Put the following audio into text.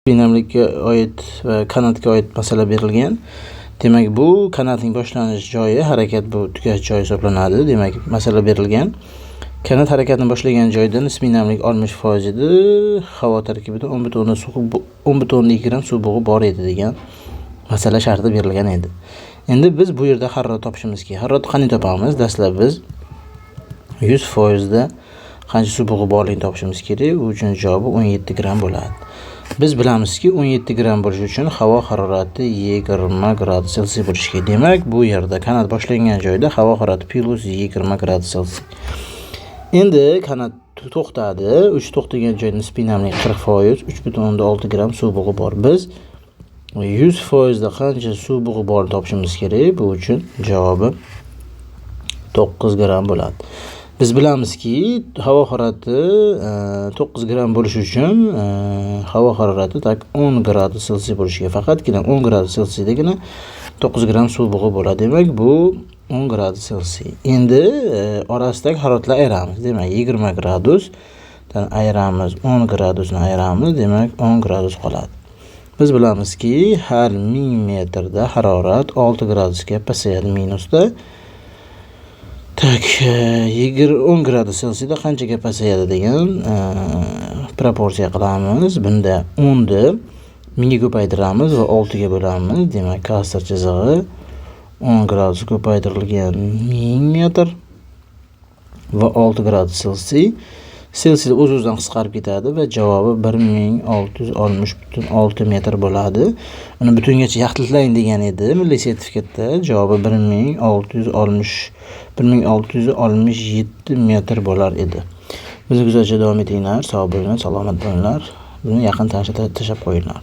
Namlikka oid va kanatga oid masala berilgan. Demak, bu kanatning boshlanish joyi, harakat bu tugash joyi hisoblanadi. Demak, masala berilgan. Kanat harakatni boshlagan joyda nisbiy namlik 60% edi. Havo tarkibida 10,2 gramm suv bug'i bor edi degan masala sharti berilgan edi. Endi biz bu yerda harorat topishimiz kerak. Haroratni qanday topamiz? Dastlab biz 100% da qancha suv bug'i borligini topishimiz kerak. U uchun javobi 17 gramm bo'ladi. Biz bilamizki, 17 gramm bo'lishi uchun havo harorati 20 gradus Selsiy bo'lishi kerak. Demak, bu yerda kanat boshlangan joyda havo harorati plus 20 gradus Selsiy. Endi kanat to'xtadi. Uch to'xtagan joyda nisbiy namlik 40%, 3,6 gramm suv bug'i bor. Biz 100% da qancha suv bug'i borligini topishimiz kerak. Bu uchun javobi 9 gramm bo'ladi. Biz bilamizki, havo harorati 9 gramm bo'lishi uchun havo harorati так 10 gradus Selsiy bo'lishi kerak. Faqatgina 10 gradus Selsiydagina 9 gramm suv bug'i bo'ladi. Demak, bu 10 gradus Selsiy. Endi orasidagi haroratlar ayiramiz. Demak, 20 gradusdan ayiramiz, 10 gradusni ayiramiz, demak 10 gradus qoladi. Biz bilamizki, har 1000 metrda harorat 6 gradusga pasayadi minusda. Так, 10 gradus Selsiyda qanchaga pasayadi degan proporsiya qilamiz. Bunda 10 ni 1000 ga ko'paytiramiz va 6 ga bo'lamiz. Demak, kasr chizig'i 10 gradus ko'paytirilgan 1000 metr va 6 gradus Selsiy. Selsiy o'z-o'zidan qisqarib ketadi va javobi 1660,6 metr bo'ladi. Uni butungacha yaxlitlang degan edi milliy sertifikatda. Javobi 1667 metr bo'lar edi. Bizni kuzatishda davom etinglar. Sog' bo'linglar, salomat bo'linglar. Buni yaqin tanishga tashlab qo'yinglar.